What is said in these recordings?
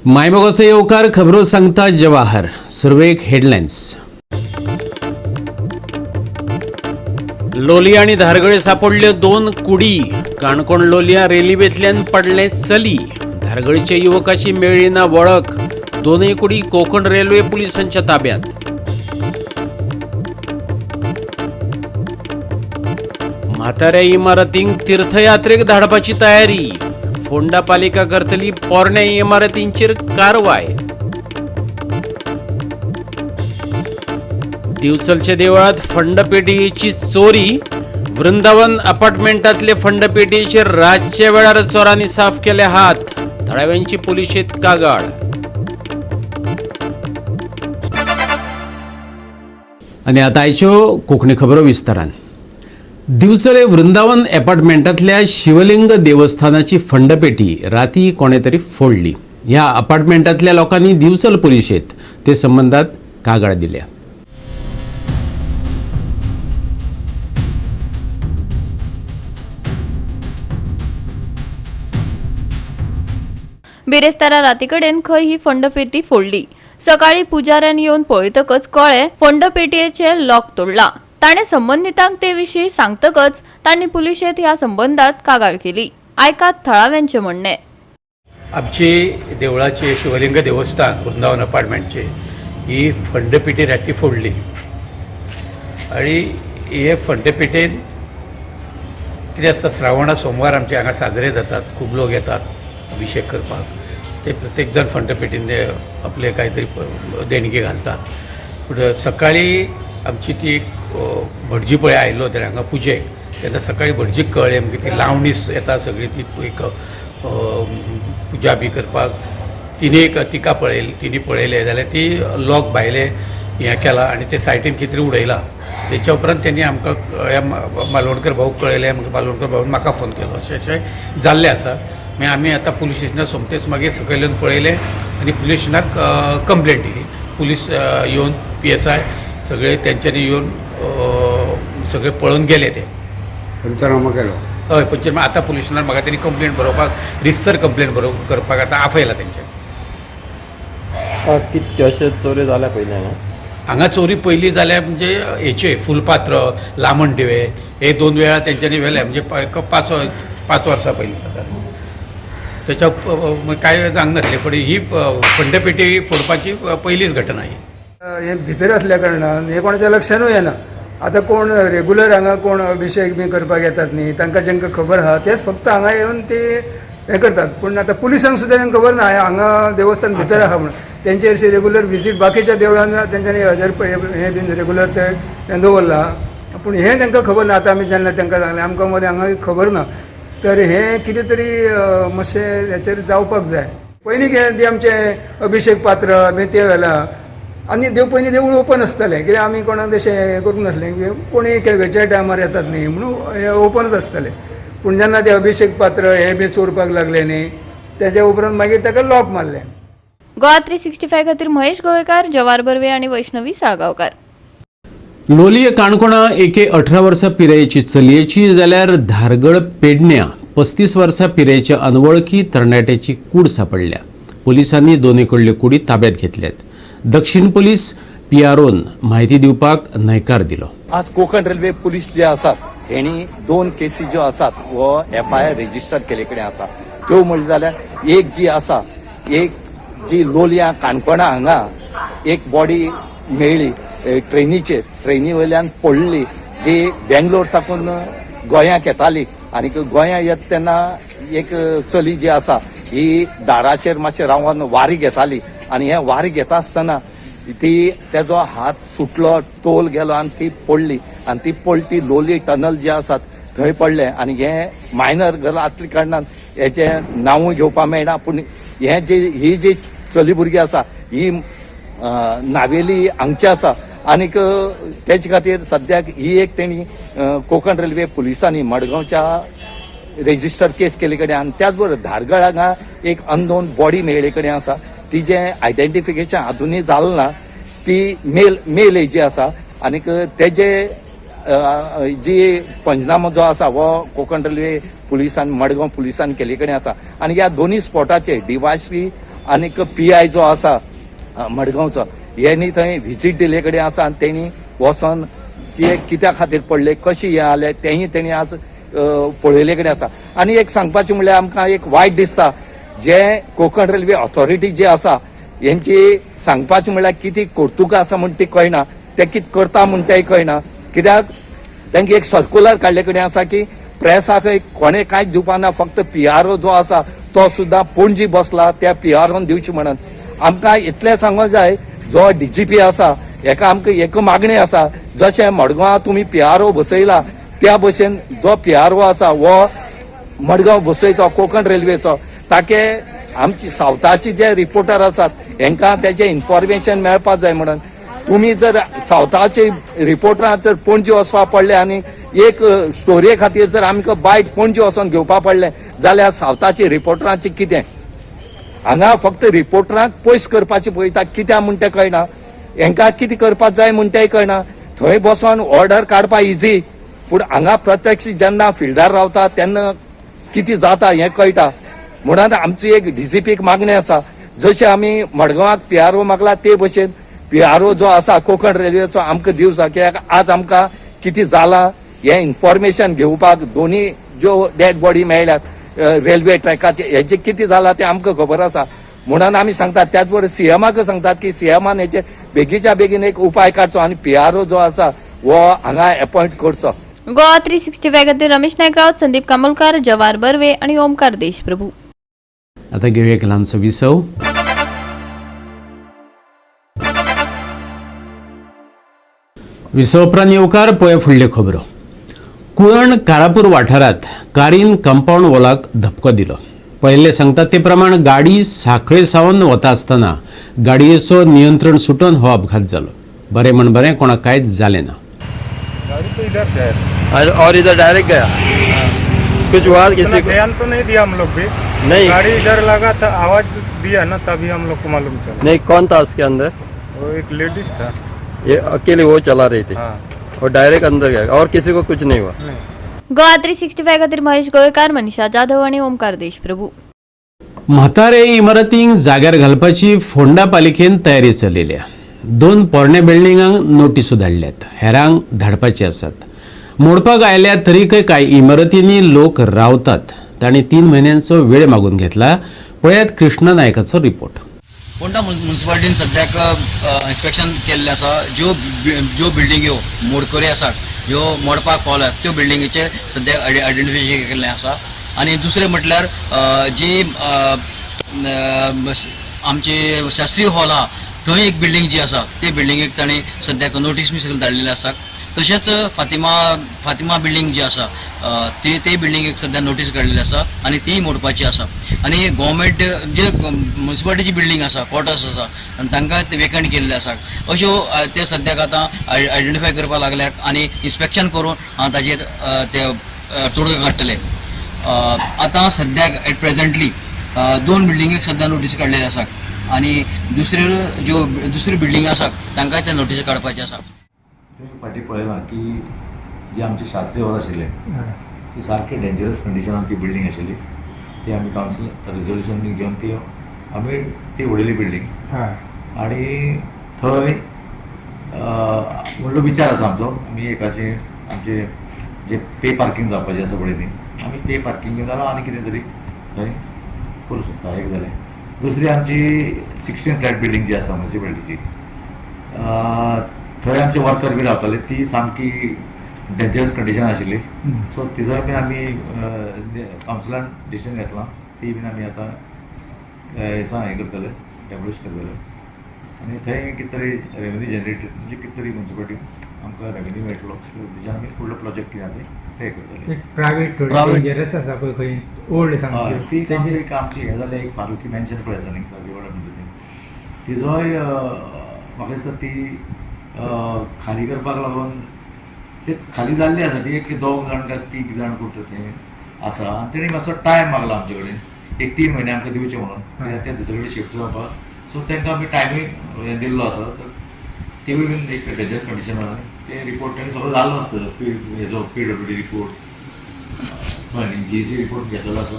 मायमोगाचो येवकार खबरो सांगता जवाहर. सुरवेक हेडलायन्स. लोलया आनी धारगळे सापडल्यो दोन कुडी. काणकोण लोलया रेल्वेंतल्यान पडलें चली. धारगळच्या युवकाची मेळ्ळी ना वळख. दोनूय कुडी कोकण रेल्वे पुलिसांच्या ताब्यात. म्हाताऱ्या इमारतींक तीर्थयात्रेक धाडपाची तयारी. फोंडा पालिका करतली पोरण्या इमारतींचेर कारवाय. दिवचलच्या देवळात फंडपेटीची चोरी. वृंदावन अपार्टमेंटातले फंडपेटीचेर रातच्या वेळार चोरांनी साफ केले हात. थळाव्यांची पोलिशेत कागाळ. आनी आतां आयच्यो कोंकणी खबरो विस्तारान. दिवचले वृंदावन अपार्टमेंटांतल्या शिवलिंग देवस्थानाची फंडपेटी राती कोणे तरी फोडली. ह्या अपार्टमेंटांतल्या लोकांनी दिवचल पुलिशेत ते संबंदात कागाळ दिल्या. बिरेस्तारा रातीकडेन खंय ही फंडपेटी फोडली. सकाळी पुजाऱ्यान येवन पळयतकच कळ्ळें फंडपेटयेचें लॉक तोडलां. ताणें संबंदितांक ते विशीं सांगतकच तांणी पुलिशेंत ह्या संबंदात कागाळ केली. आयकात थळाव्यांचें म्हणणें. आमची देवळाची शिवलिंग देवस्थान वृंदावन अपार्टमेंटची ही फंडपेटी राती फोडली आणि हे फंडपेटेन कितें आसता, श्रावणा सोमवार आमचे हांगा साजरे जातात. खूब लोक येतात अभिशेक करपाक. ते प्रत्येक जाण फंडपेटीन ते आपले कांय तरी देणगी घालतात. पूण सकाळी आमची ती एक भटजी पळय आयलो तेणें हांगा पुजेक, तेन्ना सकाळी भटजीक कळ्ळें मागीर ती लावणी येता सगळी ती एक पुजा बी करपाक. तिने एक तिका पळयली, तिने पळयलें जाल्यार ती लॉक भायलें हें केलां आनी ते सायटीन कितें तरी उडयलां. तेच्या उपरांत तेणी आमकां ह्या मालवणकर भाऊक कळयलें. मागीर मालवणकर भाऊन म्हाका फोन केलो. अशें अशें जाल्लें आसा. मागीर आमी आतां पुलीस स्टेशनार सोमतेच मागीर सकयल येवन पळयलें आनी पुलीस स्टेशनाक कंप्लेंट दिली. पुलीस येवन पीएसआय सगळे तेंच्यांनी येवन सगळे पळोवन गेले ते. पंचनामा केलो. हय, पंचनामा आतां पुलीस स्टेशनार म्हाका तेणी कंप्लेंट बरोवपाक, रितसर कंप्लेंट बरोव करपाक आतां आपयला तेंच्यांनी. कितक्योशेच चोऱ्यो जाल्या पयलीं हांगा? हांगा चोरी पयली जाल्या म्हणजे हेचे फुलपात्र, लामण दिवे हे दोन वेळा तेंच्यांनी व्हेले. म्हणजे 5 वर्सां पयलीं सादारण. त्याच्या कांय जावंक नासलें, पण ही फंडपेटी फोडपाची पयलीच घटना ही. हें भितर आसल्या कारणान हें कोणाच्या लक्षानूय येना. आतां कोण रेगुलर हांगा कोण अभिशेक बी करपाक येतात न्ही, तांकां जेंकां खबर आहा तेच फक्त हांगा येवन ते हें करतात. पूण आतां पुलिसांक सुद्दां तांकां खबर ना हांगा देवस्थान भितर आहा म्हणून. तेंचे अशें रेगुलर विजीट बाकीच्या देवळान तेंच्यांनी 1000 हें बीन रेगुलर ते हें दवरलां, पूण हें तांकां खबर ना. आतां आमी जेन्ना तांकां सांगलें, आमकां मदें हांगा खबर ना. तर हें कितें तरी मातशें हेचेर जावपाक जाय. पयलीं कितें ती आमचें अभिशेक पात्र बी तें व्हेलां आनी देव पयलीं देवूळ ओपन आसतालें. कित्याक आमी कोणाक तशें हें करूंक नासलें, कोणी खंयच्याय टायमार येतात न्ही म्हणून हें ओपनच आसतालें. पूण जेन्ना ते अभिशेक पात्र हे बी चोरपाक लागले न्ही, तेज्या उपरांत मागीर ताका लॉक मारलें. गोवा 365 खातीर महेश गोवेकार, जवार बर्वे आनी वैष्णवी साळगांवकार. लोलये काणकोणा एके 18 वर्सां पिरायेची चलयेची जाल्यार धारगळ पेडण्या 35 वर्सां पिरायेच्या अनवळखी तरणाट्याची कूड सापडल्या. पोलिसांनी दोनूय कडल्यो कुडी ताब्यात घेतल्यात. दक्षिण पोलीस पीआरओन म्हायती दिवपाक न्हयकार दिलो. आज कोकण रेल्वे पुलीस जे आसात हेणी दोन केसी ज्यो आसात हो एफआयआर रेजिस्टर केले कडेन आसा. त्यो म्हणलें जाल्यार एक जी आसा, एक जी लोलयां काणकोणा हांगा एक बॉडी मेळ्ळी ट्रेनीचेर, ट्रेनी वयल्यान पडली, जी बेंगलोर साकून गोंयाक येताली आनी गोंया येता तेन्ना एक चली जी आसा ही दाराचेर मातशें रावन वारी घेताली आनी हे वारी घेता आसतना ती तेजो हात सुटलो, तोल गेलो आनी ती पडली आनी ती पडली ती लोली टनल जे आसात थंय पडले. आनी हे मायनर गर्ल आसले कारणान हेचें नांवूय घेवपाक मेळना, पूण हे जे ही जी चली भुरगीं आसा ही नावेली हांगची आसा. आनीक तेजे खातीर सद्याक ही एक तेणी कोकण रेल्वे पुलिसांनी मडगांवच्या रेजिस्टर केस केल्ले कडेन. आनी त्याच बरोबर धारगळ हांगा एक अननोन बॉडी मेळ्ळे कडेन आसा. तिजें आयडेंटिफिकेशन अजुनूय जालें ना. ती मेल मेल एजी आसा आनीक तेजे जी पंचनामो जो आसा हो कोकण रेल्वे पुलिसान, मडगांव पुलिसान केल्ले कडेन आसा. आनी ह्या दोनूय स्पॉटाचेर डीवायएसपी आनीक PI जो आसा मडगांवचो हेणी थंय व्हिजीट दिल्ले कडेन आसा आनी तेणी वचोन ते कित्या खातीर पडले, कशें हें आलें तेंय तेणी आज पळयले कडेन आसा. आनी एक सांगपाचें म्हणल्यार आमकां एक वायट दिसता, जे कोंकण रेल्वे ऑथॉरिटी जी आसा हेंची सांगपाचें म्हणल्यार कितें कर्तुकां आसा म्हण ती कळना, ते कितें करता म्हण तेंय कळना. कित्याक तांकां एक सर्कुलर काडले कडेन आसा की प्रेसाक कोणें कांयच दिवपा ना, फक्त PRO जो आसा तो सुद्दां पणजी बसला त्या PROन दिवची म्हणून. आमकां इतलें सांगूंक जाय, जो DGP आसा हेका आमकां एक मागणी आसा, जशें मडगांवां तुमी PRO बसयला त्या भशेन जो PRO आसा हो मडगांव बसयचो कोंकण रेल्वेचो, ताके आमची सावथाचे जे रिपोर्टर आसात हेंकां तेजें इन्फॉर्मेशन मेळपाक जाय म्हणून. तुमी जर सावथाचे रिपोर्टरां जर पणजी वचपाक पडले आनी एक स्टोरये खातीर जर आमकां बायट पणजी वचोन घेवपाक पडलें जाल्यार सावथाचे रिपोर्टरांचें कितें? हांगा फक्त रिपोर्टरांक पयस करपाचें पळयता, कित्याक म्हूण तें कळना, हेंकां कितें करपाक जाय म्हूण तेंय कळना. थंय बसोन ऑर्डर काडपाक इजी, पूण हांगा प्रत्यक्ष जेन्ना फिल्डार रावता तेन्ना कितें जाता हें कळटा. म्हणून आमची एक DGPक मागणी आसा, जशें आमी मडगांवाक PRO मागला ते भशेन PRO जो आसा कोंकण रेल्वेचो आमकां दिवचो, कित्याक आज आमकां कितें जालां हें इन्फॉर्मेशन घेवपाक दोनी ज्यो डेड बॉडी मेळ्ळ्यात रेल्वे ट्रॅकाचे हेजें कितें जालां तें आमकां खबर आसा. म्हणून आमी सांगतात, त्याच बरोबर CMाक सांगतात की CMान हेचे बेगीच्या बेगीन एक उपाय काडचो आनी PRO जो आसा हो हांगा एपॉयंट करचो. गोवा 365 खातीर रमेश नायक राऊत, संदीप कामोलकार, जवाहर बर्वे आणि ओमकार देशप्रभू. आता घेऊया एक ल्हानसो विसव. विसव उपरांत येवकार पळय फुडल्यो खबरो. कुळण कारापूर वाठारांत कारीन कंपाऊंड वॉलाक धपको दिलो. पळयल्ले सांगतात ते प्रमाण गाडी साखळे सावन वता आसतना गाडयेचो नियंत्रण सुटून हो अपघात जालो. बरें म्हण बरें कोणाक कांयच जालें ना. गाड़ी तो इधर से है और इधर डायरेक्ट गया, कुछ हुआ किसी को? ध्यान तो नहीं दिया हम लोग भी नहीं, गाड़ी इधर लगा था, आवाज दिया ना तभी हम लोग को मालूम चला. नहीं, कौन था उसके अंदर? वो एक लेडीज था. ये अकेले वो चला रही थी? हाँ. और डायरेक्ट अंदर गया और किसी को कुछ नहीं हुआ? नहीं. गोवा 365 खातीर महेश गोवेकार, मनीषा जाधव आणि ओमकार देशप्रभू. म्हातारे इमारतींक जाग्यार घालपाची फोंडा पालिकेन तयारी चलयल्या. 2 पोरण्या बिल्डिंगांक नोटिसो धाडल्यात, हेरांक धाडपाचे आसात. मोडपाक आयल्या तरीकय कांय इमारतींनी लोक रावतात. तांणी 3 म्हयन्यांचो वेळ मागून घेतला. पळयात कृष्णा नायकाचो रिपोर्ट. फोंडा मुन्सिपालिटीन सद्याक इन्स्पेक्शन केल्लें आसा. ज्यो ज्यो बिल्डिंग्यो मोडकऱ्यो आसात, ह्यो मोडपाक पावल्यात, त्यो बिल्डिंगेचेर सद्याक आयडेंटिफिकेशन केल्लें आसा. आनी दुसरें म्हटल्यार जी आमचे शास्त्रीय हॉल आहा थंय एक बिल्डींग जी आसा ते बिल्डिंगेक ताणें सद्याक नोटीस बी सगळें धाडलेली आसा. तशेंच फातिमा फातिमा बिल्डींग जी आसा ते ते बिल्डिंगेक सद्या नोटीस काडलेली आसा आनी ती मोडपाची आसा. आनी गोवोरमेंट जे मुन्सिपालिटीची बिल्डींग आसा, क्वॉर्टर्स आसा आनी तांकां ते वेकंट केल्ले आसा. अश्यो ते सद्याक आतां आयडेंटिफाय करपाक लागल्यात आनी इन्स्पेक्शन करून ताजेर ते तोडगो काडटले. आतां सद्याक एट प्रेझेंटली 2 बिल्डिंगेक सद्या नोटीस काडलेले आसा आनी दुसऱ्यो ज्यो दुसऱ्यो बिल्डींग आसा तांकां ते नोटीस काडपाचे आसा. फाटीं पळयलां की जे आमचे शास्त्री हॉल आशिल्लें ती सारकें डेंजरस कंडिशनान ती बिल्डींग आशिल्ली. ती आमी कावन्सील रेजोल्युशन बीन घेवन ती आमी ती उडयली बिल्डींग. आनी थंय व्हडलो विचार आसा आमचो, आमी एकाचे आमचे जे पे पार्कींग जावपाचें आसा पळय न्ही, आमी पे पार्कींग जाल्यार आनी कितें तरी थंय करूं शकता. एक जालें. दुसरी आमची 16 फ्लॅट बिल्डींग जी आसा मुन्सिपालिटीची, थंय आमचे वर्कर बी रावताले, ती सामकी डेंजरस कंडिशन आशिल्ली. सो तिजोय बीन आमी कावन्सिलान डिसिजन घेतलां, ती बीन आमी आतां हें हें करतले, डेमोलिश करतले आनी थंय कितें तरी रेवेन्यू जनरेट म्हणजे कितें तरी मुन्सिपालिटी आमकां रेवेन्यू मेळटलो, तेज्यान आमी फुडलो प्रोजेक्ट कितें आहा ते करतले. एक प्रायव्हेट थोडी डेंजरस आसा पळय खंय ओल्ड सामकी, ती एक आमची हें जालें, एक फारुकी मॅन्शन पळय आसा न्ही काजीवाडा म्हणटा ती, तिजोय म्हाका दिसता ती खाली करपाक लागून ते खाली जाल्ली आसा. ती एक 2 जाण काय 3 जाण कोण तर थंय आसा आनी तेणी मातसो टायम मागला आमचे कडेन, एक 3 म्हयने आमकां दिवचे म्हणून, कित्याक ते दुसरे कडेन शिफ्ट जावपाक. सो तांकां आमी टायमूय हें दिल्लो आसा. तर तिवूय बीन एक डेंजर कंडिशन आसा. ते रिपोर्ट ताणें सगळो जाल्लो आसता, पी हेजो PWD report, GC report घेतलेलो आसा.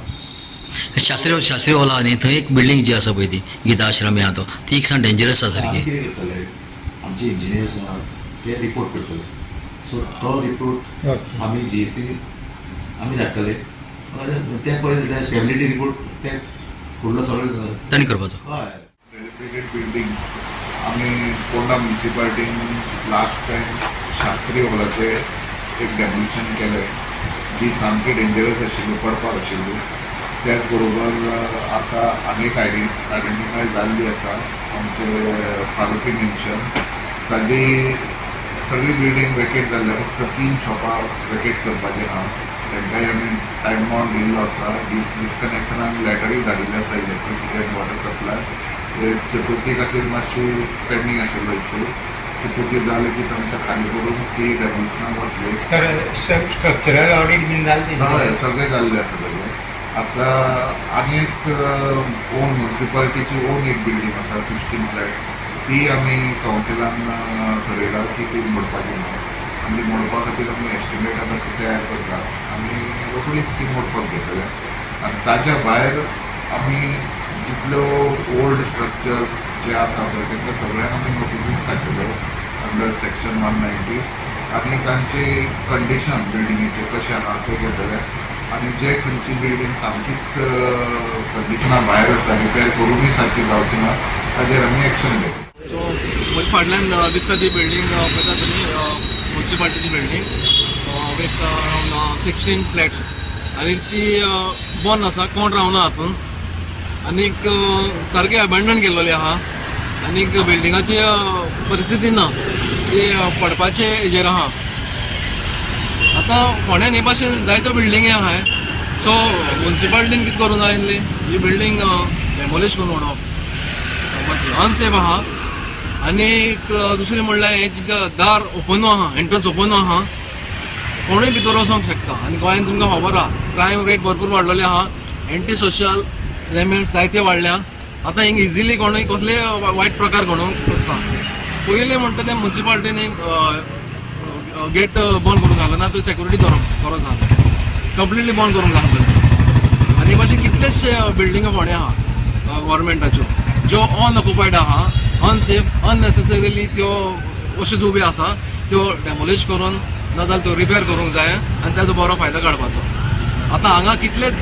शास्त्री शास्त्री हॉल आहा न्ही, थंय एक बिल्डींग जी आसा पळय ती गीता आश्रम आहा तो, ती एक सान डेंजरस आसा आमी सारकी. कितें करतले, आमचे इंजिनियर्स आहा ते रिपोर्ट करतले. सो तो रिपोर्ट आमी जीएसी आमी धाडटले. ते पळय स्टेबिलिटी रिपोर्ट ते फुडलो सगळो तांणी करपाचो. हय. डेलिब्रेटेड बिल्डिंग्स आमी पोंडा म्युनिसिपालिटीन लास्ट टायम शास्त्री हॉलाचे एक डेमोलिशन केलें, जी सामकी डेंजरस आशिल्ली, पडपाक आशिल्ली. त्याच बरोबर आतां आनी एक आयडेंटिफाय जाल्ली आसा, आमचे फारुकी मेन्शन, ताजी सगळी बिल्डींग वेकेट जाल्ल्या, फक्त 3 शॉपां वेकेट करपाचें आहा. तांकांय आमी टायम बाउंड दिल्लो आसा. डिस्कनेक्शनाक लॅटरूय धाडिल्लें आसा इलेक्ट्रिसिटी आनी वॉटर सप्लाय. चतुर्थी खातीर मातशी पेंडींग आशिल्लो इशू. चतुर्थी जाली की तांकां खाली करून ती डेमोलिशनाक वतली. सर, स्ट्रक्चरल ऑडिट बीन जालें तेजें? हय, सगळें जाल्लें आसा सगळें. आतां आनी एक ओन म्युनिसिपालिटीची ओन एक बिल्डींग आसा, 16 फ्लॅट, ती आमी कावन्सिलान ठरयला की ती मोडपाची म्हणून. आनी मोडपा खातीर आमी एस्टिमेट आतां तयार करता आनी रोखडीच ती मोडपाक घेतले. आनी ताच्या भायर आमी जितल्यो ओल्ड स्ट्रक्चर्स जे आसा पळय तांकां सगळ्यांक आमी नोटिसीस काडटले अंडर सेक्शन 190 आनी तांची कंडिशन बिल्डिंगेचें कशें आहा तें घेतले. आनी जे खंयची बिल्डींग सामकीच कंडिशना भायर आसा, रिपेर करूनय सारकी जावची ना, ताजेर आमी एक्शन घेतले. सो म्हज्या फाटल्यान दिसता ती बिल्डींग पळयता तुमी, मुन्सिपालिटीची बिल्डींग विथ अरावंड 16 फ्लॅट्स आनी ती बंद आसा, कोण रावना हातून आनीक सारकें अबेंडन केल्लेली आहा आनीक बिल्डिंगाची परिस्थिती ना, ती पडपाचे हेजेर आहा. आतां फोंड्यान हे भाशेन जायत्यो बिल्डिंगी आहाय. सो मुन्सिपालिटीन कितें करूंक जाय आसलें, ही बिल्डींग डेमोलिश करून उडोवप, अनसेफ आहा. आनीक दुसरें म्हणल्यार हें जितकें दार ओपन आहा, एंट्रन्स ओपन आहा, कोणूय भितर वचोंक शकता. आनी गोंयांत तुमकां खबर आहा, क्रायम रेट भरपूर वाडलेली आहा, एंटी सोशल एलिमेंट जायते वाडल्या. आतां हिंग इजिली कोणूय कसलेय वायट प्रकार घडोवंक शकता. पयलीं म्हणटा तें मुन्सिपालिटीन एक गेट बंद करूंक घालो ना, तो सेक्युरिटी दवरप बरो जालो, कंप्लिटली बंद करूंक घातलो. आनी भाशेन कितलेशे बिल्डिंगो फोंड्या आहा गव्हर्मेंटाच्यो ज्यो अनऑक्युपायड आहा, अनसेफ, अननेसेसरीली त्यो अश्योच उब्यो आसा. त्यो डेमोलिश करून ना जाल्यार त्यो रिपेर करूंक जाय आनी ताजो बरो फायदो काडपाचो. आतां हांगा कितलेच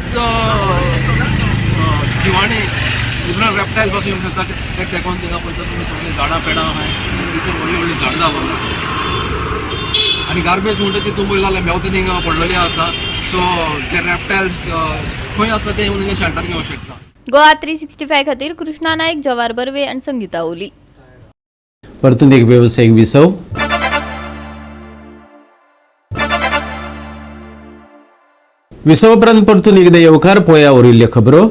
जिवाणी, डिफरंट रेप्टायल्स पासून येवंक शकता. ते टेकोन थिंगा पळयता तुमी, सगळीं झाडां पेडां आहाय, तितून व्हडलीं व्हडलीं झाडां जावं आनी गार्बेज म्हणटा तितून पळयला जाल्यार मेवता थिंगा पडलेली आसा. सो ते रेप्टायल्स खंय आसता ते येवन हिंगा शेल्टर घेवंक शकता. गोवा 365 खातीर कृष्णा नाईक, जवार बर्वे आणि संगीता ओली. परतून एक वेवसायीक विसव. विसव उपरांत परतून एकदा येवकार. पळया उरिल्ल्यो खबरो.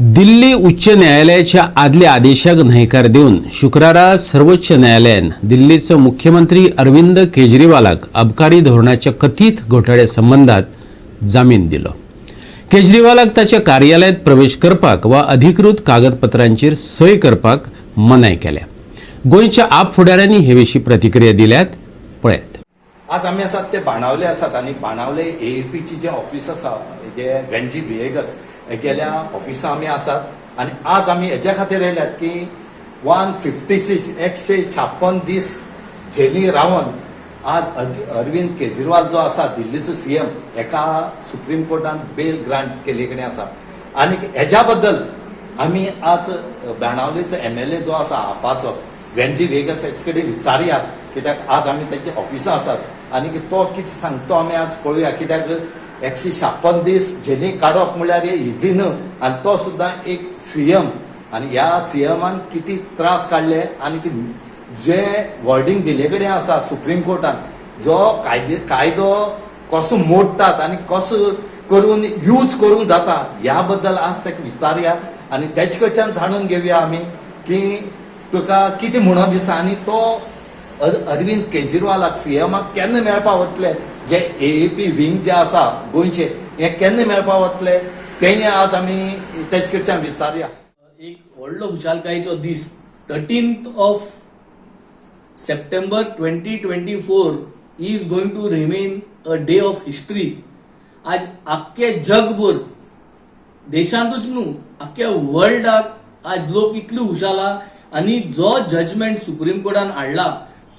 दिल्ली उच्च न्यायालयाच्या आदल्या आदेशाक न्हयकार दिवन शुक्रारा सर्वोच्च न्यायालयान दिल्लीचो मुख्यमंत्री अरविंद केजरीवालाक अबकारी धोरणाच्या कथीत घोटाळ्या संबंदात जामीन दिलो. केजरीवालाक ताच्या कार्यालयात प्रवेश करपाक वा अधिकृत कागदपत्रांचेर सय करपाक मनाय केल्या. गोंयच्या आप फुडाऱ्यांनी हे विशीं प्रतिक्रिया दिल्यात, पळयात. आज आमी आसात ते बाणावले आसात आनी बाणावले एएपीची जे ऑफिस आसा, जे वेंजी विएगस गेल्या ऑफिसा आमी आसात. आनी आज आमी हेज्या खातीर येयल्यात की 156, 156 दीस जेली रावन आज अरविंद केजरीवाल जो आसा दिल्लीचो सीएम, हेका सुप्रीम कोर्टान बेल ग्रांट केल्ले कडेन आसा. आनी हेज्या बद्दल आमी आज बाणावलेचो एमएलए जो आसा आपाचो वेंजी वेगस हेचे कडेन विचारया, कित्याक आज आमी तेच्या ऑफिसां आसात आनी तो कितें सांगता तो आमी आज पळोवया. कित्याक 156 दीस जेली काडप म्हणल्यार हे इजी न्हू आनी तो सुद्दां एक सीएम आनी ह्या सीएमान कितें त्रास काडले आनी जे वर्डींग दिल्ले कडेन आसा सुप्रीम कोर्टान, जो कायदो कसो मोडटात आनी कसो करून यूज करूंक जाता, ह्या बद्दल आज ताका विचारया आनी तेचे कडच्यान जाणून घेवया आमी की तुका कितें म्हणून दिसता आनी तो अरविंद केजरीवालाक सीएमाक केन्ना मेळपा वतले, जे एएपी विंग जे आसा गोंयचे हे केन्ना मेळपा वतले, तेंय आज आमी तेचे कडच्यान विचारया. एक व्हडलो खुशालकायेचो दीस, 13th of September 2024 is going to remain a day of history. आज आख्खे जगभर देशांतूच न्हू, आख्ख्या वर्ल्डाक आज लोक इतले हुशाल आहा. आनी जो जजमेंट सुप्रीम कोर्टान हाडला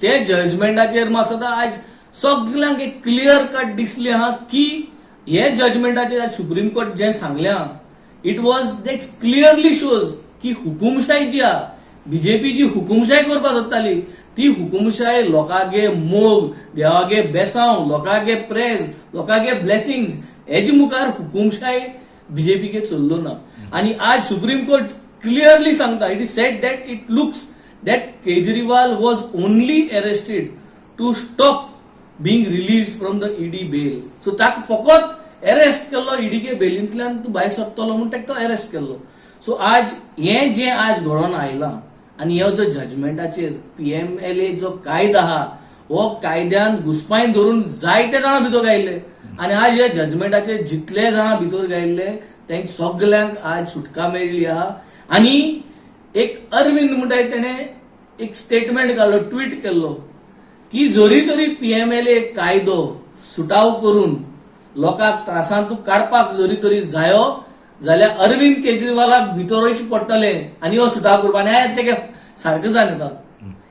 ते जजमेंटाचेर म्हाका दिसता आज सगल्यांक एक क्लियर कट दिसलें आहा की हे जजमेंटाचेर आज सुप्रीम कोर्ट जें सांगलें आहा, it was that clearly shows की हुकुमशाही जी आहा, बीजेपी जी हुकुमशाही करपाक सोदताली ती हुकुमशाही लोकांगे मोग, देवागे बेसांव, लोकांगे प्रेज, लोकांगे ब्लेसिंग्स हेजे मुखार हुकुमशाही बीजेपीके चल्लो ना. आनी आज सुप्रीम कोर्ट क्लियरली सांगता, it is said that it looks that Kejriwal was only arrested to stop being release from the ED bail. So ताका फकत अरेस्ट केल्लो, ईडीके बेलींतल्यान तूं भायर सरतलो म्हूण ताका तो अरेस्ट केल्लो. सो आज हें जें आज घडोवन आयलां आनी हो जो जजमेंटाचेर पीएमएलए जो कायदो आहा, हो कायद्यान घुसपायन धरून जायते जाणां भितर गायल्ले आनी आज ह्या जजमेंटाचेर जितले जाणां भितर गायल्ले तांकां सगल्यांक आज सुटका मेळ्ळी आहा. आनी एक अरविंद म्हणटा तेणें एक स्टेटमेंट घालो, ट्वीट केल्लो की जरी तरी पीएमएलए कायदो सुटाव करून लोकांक त्रासांतून काडपाक जरी तरी जायो जाल्यार अरविंद केजरीवालाक भितर वयचें पडटलें आनी हो सुटाव करपाक. आनी आज तेका सारकें जावन येता,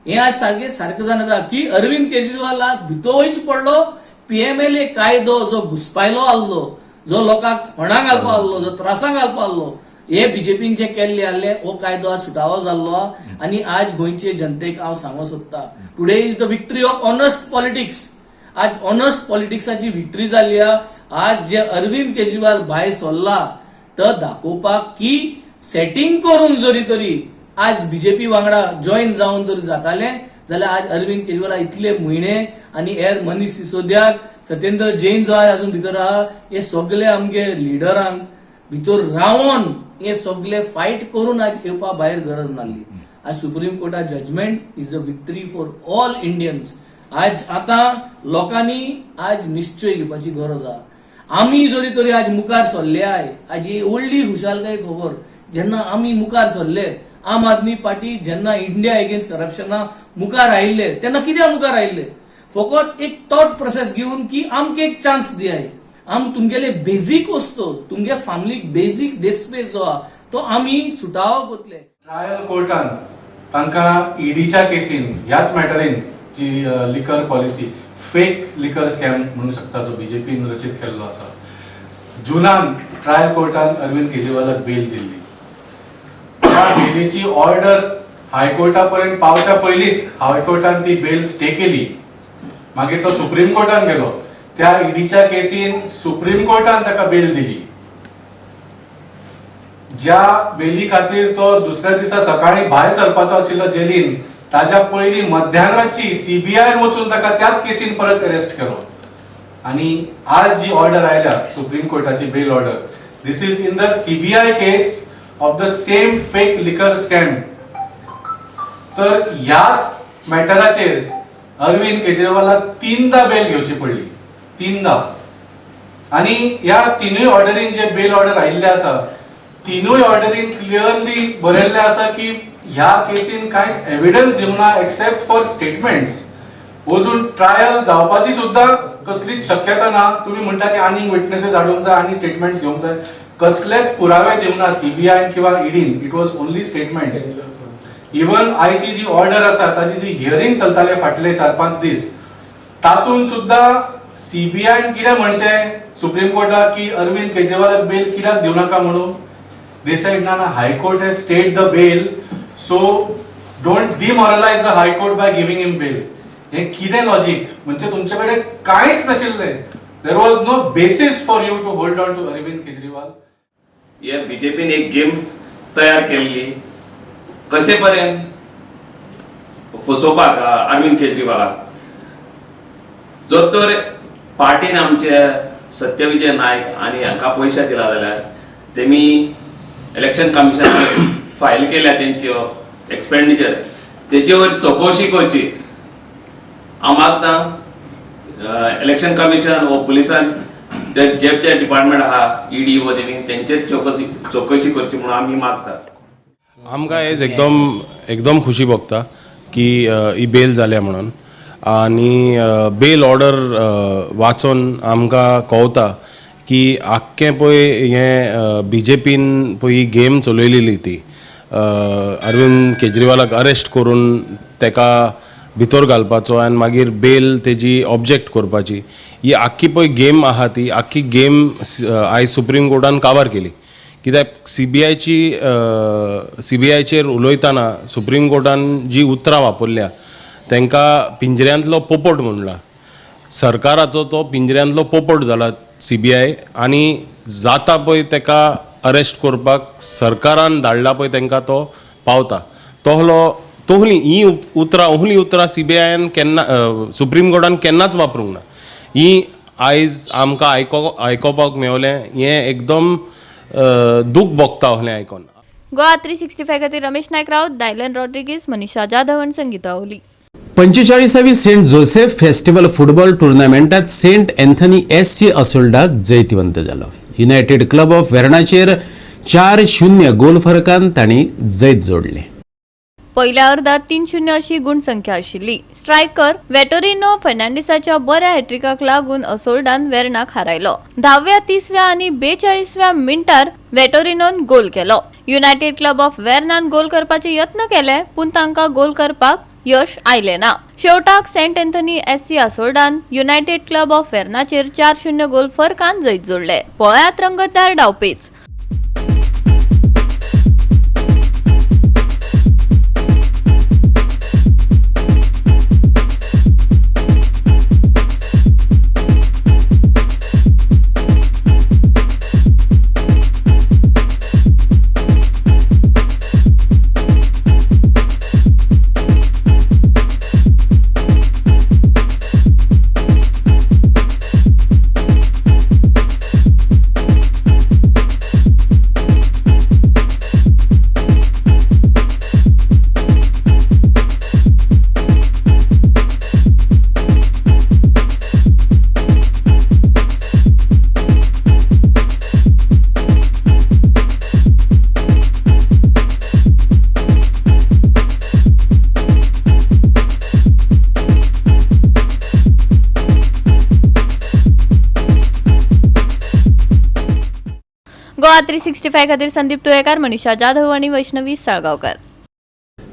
हें आज सारकें सारकें जावन येता की अरविंद केजरीवालाक भितर वयचें पडलो. पीएमएलए कायदो जो घुसपायलो आहलो, जो लोकांक फोंडां घालपा आहलो, जो त्रासां घालपा आहलो, हे बीजेपीन जे केल्ले आहले, हो कायदो आज सुटावो जाल्लो आहा. आनी आज गोंयचे जनतेक हांव सांगूंक सोदता, today is the victory of honest politics. आज ऑनेस्ट पॉलिटिक्साची विक्ट्री जाल्ली आहा. आज जे अरविंद केजरीवाल भायर सरला तो दाखोवपाक की सेटिंग करून जरी तरी आज बीजेपी वांगडा जॉईन जावन जर जाताले जाल्यार आज अरविंद केजरीवाल इतले म्हयने आनी हेर मनीष सिसोदियाक, सत्येंद्र जैन जो आहा अजून भितर आहा, हे सगळे आमगे लिडरांक भितर रावन हे सगळे फायट करून आज येवपा भायर गरज नासली. आज supreme Carta judgment is a victory for all Indians. आज आतां लोकांनी आज निश्चय घेवपाची गरज आहा. आमी जरी तरी आज मुखार सरले I, आज ही व्हडली खुशालकाय खबर, जेन्ना आमी मुखार सरले, आम आदमी पार्टी जेन्ना इंडिया एगेन्स्ट करप्शना मुखार आयिल्ले तेन्ना कित्याक मुखार आयिल्ले? फकत एक थॉट प्रोसेस घेवन की आमकां एक चान्स दियाय, आम तुमगेले बेजीक वस्तू, तुमगे फॅमिलीक बेजीक देस्पेस जो आहा तो आमी सुटावो करतले. ट्रायल कोर्टान तांकां ईडीच्या केसीन, ह्याच मॅटरीन जी liquor policy, fake liquor scam म्हणू शकता, जो बीजेपीन रचीत केल्लो आसा, जुनान ट्रायल कोर्टान अरविंद केजरीवालाक बेल दिल्ली. त्या बेलीची ऑर्डर हायकोर्टा पर्यंत पावच्या पयलींच हायकोर्टान ती बेल स्टे केली. मागीर तो सुप्रीम कोर्टान गेलो. त्या ईडीच्या केसीन सुप्रीम कोर्टान ताका बेल दिली, ज्या बेली खातीर तो दुसऱ्या दिसा सकाळी भायर सरपाचो आशिल्लो जेलीन, ताज्या पयलीं मध्यानरातची सीबीआयन वचून ताका त्याच केसीन परत अरेस्ट केलो. आणि आज जी ऑर्डर आयल्या supreme कोर्टाची bail order, this is in the CBI case of the same fake liquor scam. तर ह्याच मॅटराचेर अरविंद केजरीवालाक तीनदा बेल घेवची पडली, तीनदा. आणि ह्या तिनूय ऑर्डरीन जे बेल ऑर्डर आयिल्ले आसा, तिनूय ऑर्डरीन क्लिअरली बरयल्लें आसा की ह्या केसीन कांयच एविडन्स दिवंक ना एक्सेप्ट फॉर स्टेटमेंट्स. अजून ट्रायल जावपाची सुद्दां कसलीच शक्यता ना. तुम्ही म्हणटा की आनीक विटनेसेस हाडूंक जाय आनी स्टेटमेंट्स घेवंक जाय. कसलेच पुरावे दिवंक ना सीबीआयन किंवा ईडीन. It was only statements. Even आयची जी ऑर्डर आसा, ताची जी हियरिंग चलताले फाटले 4-5 दीस, तातूंत सुद्दां सीबीआयन कितें म्हणचें सुप्रीम कोर्टाक की अरविंद केजरीवालाक बेल कित्याक दिवं नाका म्हणून, they said, ना ना, High Court has stayed the bail, so don't demoralise the High Court by giving him bail. हें कितें लॉजीक? म्हणजे तुमचे कडेन कांयच नाशिल्लें. There was no basis for you to hold on to Arvind Kejriwal. हे बीजेपीन एक गेम तयार केल्ली कशे पर्यंत फसोवपाक अरविंद केजरीवालाक. जर तर पार्टीन आमचे सत्यविजय नायक आनी हांकां पयशे दिला जाल्यार तेमी इलेक्शन कमिशन फायल केल्या तेंच्यो एक्सपेंडिचर, तेजे वयर चवकशी करची. हांव मागता इलेक्शन कमिशन वो पुलिसान ते जे जे डिपार्टमेंट आहा, ईडी वो तेमी तेंचेर चवकशी चवकशी करची म्हणून आमी मागता. आमकां आयज एकदम एकदम खुशी भोगता की ही बेल जाल्या म्हणून. आनी बेल ऑर्डर वाचून आमकां कळता की आख्खें पळय हें बी जे पीन पळय ही गेम चलयलेली ती अरविंद केजरीवालाक अरेस्ट करून तेका भितर घालपाचो आनी मागीर बेल तेजी ऑब्जेक्ट करपाची, ही आख्खी पळय गेम आहा ती आख्खी गेम आयज सुप्रीम कोर्टान काबार केली. कित्याक सी बी आयचेर उलयतना सुप्रीम कोर्टान जी उतरां वापरल्या तांकां पिंजऱ्यांतलो पोपट म्हणला. सरकाराचो तो पिंजऱ्यांतलो पोपट जाला सी बी I, आनी जाता पळय ताका अरेस्ट करपाक सरकारान धाडला पळय तांकां तो पावता. तोहलो तोहली ही उतरां ओहली उतरां सी बी आयन केन्ना सुप्रीम कोर्टान केन्नाच वापरूंक ना. ही आयज आमकां आयकोपाक मेवलें, हें एकदम दूख भोगता ओहलें आयकोन. गोवा 365 खातीर रमेश नायक राऊत, डायलन रॉड्रिगीज, मनीषा जाधव आनी संगीता ओली. 45वी सेंट जोसेफ फेस्टिवल फुटबॉल टुर्नामेंटात Saint Anthony S C Assolda जैतिवंत जालो. युनायटेड क्लब ऑफ वेर्णाचेर 4-0 गोल फरकान तांणी जैत जोडलें. पयल्या अर्दात 3-0 अशी गुणसंख्या आशिल्ली. स्ट्रायकर वेटोरिनो फर्नांडीसाच्या बऱ्या हॅट्रिकाक लागून असोल्डान वेर्णाक हारायलो. 10व्या, 30व्या आनी 42व्या मिनटार वेटोरिनोन गोल केलो. युनायटेड क्लब ऑफ वेर्णान गोल करपाचे यत्न केले पूण तांकां गोल करपाक यश आयलें ना. शेवटाक सेंट एन्थनी एस सी असोल्डान युनायटेड क्लब ऑफ वेर्णाचेर 4-0 गोल फरकान जैत जोडले. पळयात रंगतदार डावपेच. गोवा 365 खातीर संदीप तुयेकार, मनीषा जाधव आनी वैष्णवी साळगांवकर.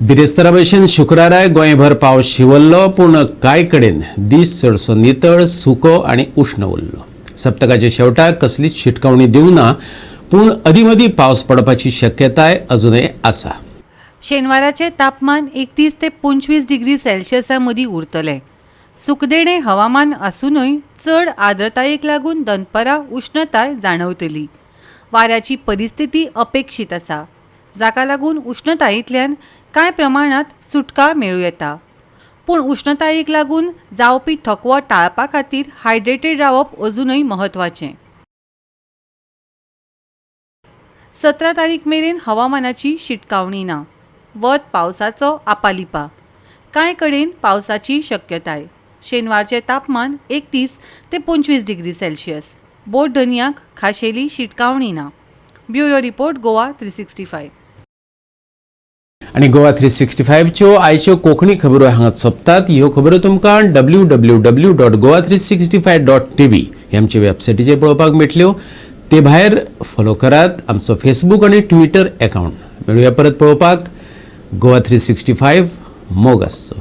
बिरेस्तारा भशेन शुक्राराय गोंयभर पावस शिवल्लो, पूण कांय कडेन दीस चडसो नितळ, सुको आनी उश्ण उरलो. सप्तकाच्या शेवटाक कसलीच शिटकावणी दिवना, पूण अदीं मदीं पावस पडपाची शक्यताय अजुनय आसा. शेनवाराचें तापमान 31 ते 25 डिग्री सेल्सियसा मदीं उरतलें. सुकदेणें हवामान आसूनय चड आर्द्रतायेक लागून दनपरां उश्णताय जाणवतली. वाऱ्याची परिस्थिती अपेक्षीत आसा, जाका लागून उश्णतायेंतल्यान कांय प्रमाणांत सुटका मेळूं येता. पूण उश्णतायेक लागून जावपी थकवो टाळपा खातीर हायड्रेटेड रावप अजूनय म्हत्वाचें. 17 तारीख मेरेन हवामानाची शिटकावणी ना. वत पावसाचो आपालिपा. कांय कडेन पावसाची शक्यताय. शेनवारचें तापमान 31 ते 25 डिग्री सेल्सियस. बोट धनयाक खाशेली शिटकावणी ना. Bureau report, Goa 365. आनी गोवा 365च्यो आयच्यो कोंकणी खबरो हांगा सोंपतात. ह्यो खबरो तुमकां www.goa365.tv हे आमचे वेबसायटीचेर पळोवपाक मेळटल्यो. ते भायर फॉलो करात आमचो फेसबूक आनी ट्विटर एकावंट. मेळुया परत पळोवपाक. गोवा 365 मोग आसचो.